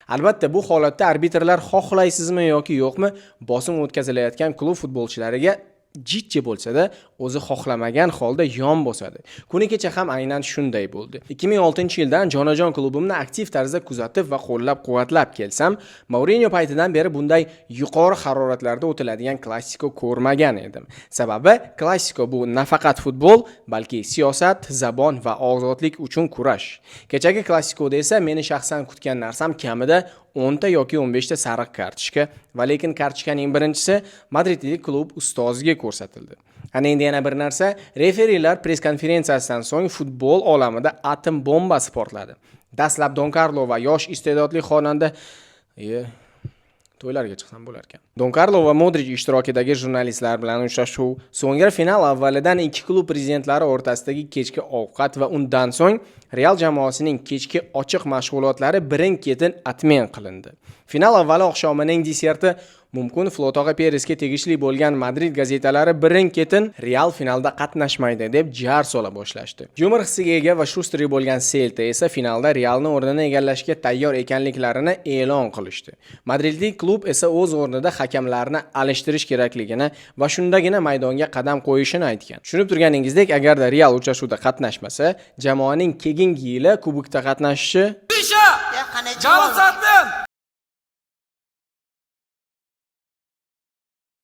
Albatta, bu holatda arbitrlar, xohlaysizmi yoki yo'qmi, bosim o'tkazilayotgan klub futbolchilariga jiddiy bo'lsa-da, o'zi xohlamagan holda yon bosadi. Kuni kecha ham aynan shunday bo'ldi. 2006-yildan jonajon klubimni aktiv tarzda kuzatib va qo'llab-quvvatlab kelsam, Mourinyo paytidan beri bunday yuqori haroratlarda o'tiladigan klassiko ko'rmagan edim. Sababi, klassiko bu nafaqat futbol, balki siyosat, zabon va ozodlik uchun kurash. Kechagi klassikoda esa meni shaxsan kutgan narsam kamida 10 ta yoki 15 ta sariq kartochka va lekin kartochkaning birinchisi madridlik klub ustoziga ko'rsatildi. Ana endi yana bir narsa, referilar press konferensiyasidan so'ng futbol olamida atom bombasi portladi. Dastlab Don Karlo va yosh iste'dodli xonanda, to'ylarga chiqsam bo'lar ekan. Don Karlo va Modrich ishtirokidagi jurnalistlar bilan uchrashuv, so'ngra final avvalidan ikki klub prezidentlari o'rtasidagi kechki ovqat va undan so'ng Real jamoasining kechki ochiq mashg'ulotlari birin-ketin отмен qilindi. Final avvali oqshomining deserti mumkin Flot og'a Peresga tegishli bo'lgan Madrid gazetalari birin-ketin Real finalda qatnashmaydi deb jar sola boshlashdi. Yumor hissiga ega va шустрый bo'lgan Selta esa finalda Realni o'rnini egallashga tayyor ekanliklarini e'lon qilishdi. Madridlik klub esa o'z o'rnida hakamlarni alishtirish kerakligini va shundagina maydonga qadam qo'yishini aytgan. Tushunib turganingizdek, agarda Real uchrashuvda qatnashmasa, jamoaning keyingi yili kubokda qatnashishi Canım sattın.